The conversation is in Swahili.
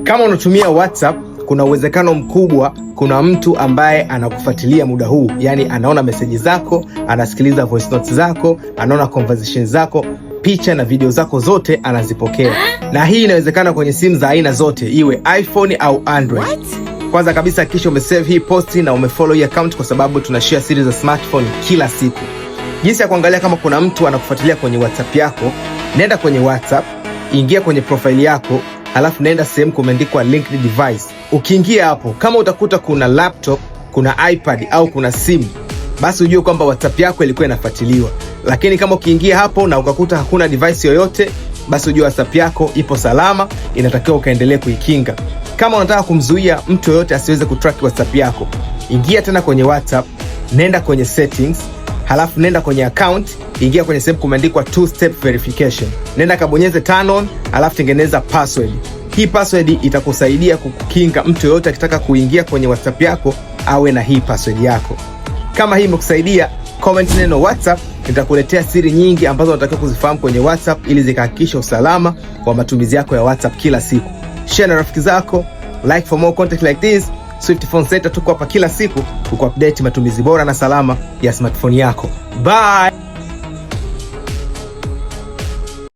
Kama unatumia WhatsApp, kuna uwezekano mkubwa kuna mtu ambaye anakufuatilia muda huu, yaani anaona meseji zako, anasikiliza voice notes zako, anaona conversation zako, picha na video zako zote anazipokea. Na hii inawezekana kwenye simu za aina zote, iwe iPhone au Android. What? Kwanza kabisa hakikisha umesave hii posti na umefollow hii account kwa sababu tunashare siri za smartphone kila siku. Jinsi ya kuangalia kama kuna mtu anakufuatilia kwenye WhatsApp yako: nenda kwenye WhatsApp, ingia kwenye profile yako, halafu nenda sehemu kumeandikwa linked device. Ukiingia hapo, kama utakuta kuna laptop, kuna iPad au kuna simu, basi ujue kwamba WhatsApp yako ilikuwa inafuatiliwa. Lakini kama ukiingia hapo na ukakuta hakuna device yoyote, basi ujue WhatsApp yako ipo salama, inatakiwa ukaendelee kuikinga. Kama unataka kumzuia mtu yoyote asiweze kutrack WhatsApp yako, ingia tena kwenye WhatsApp, nenda kwenye settings, halafu nenda kwenye account, ingia kwenye sehemu kumeandikwa two step verification, nenda kabonyeze turn on, halafu tengeneza password. Hii password itakusaidia kukukinga mtu yoyote akitaka kuingia kwenye WhatsApp yako awe na hii password yako. Kama hii imekusaidia, comment neno WhatsApp, nitakuletea siri nyingi ambazo unatakiwa kuzifahamu kwenye WhatsApp ili zikahakikisha usalama wa matumizi yako ya WhatsApp kila siku. Share na rafiki zako, like for more content like this. Swift Phone Center tuko hapa kila siku kukuupdate matumizi bora na salama ya smartphone yako. Bye.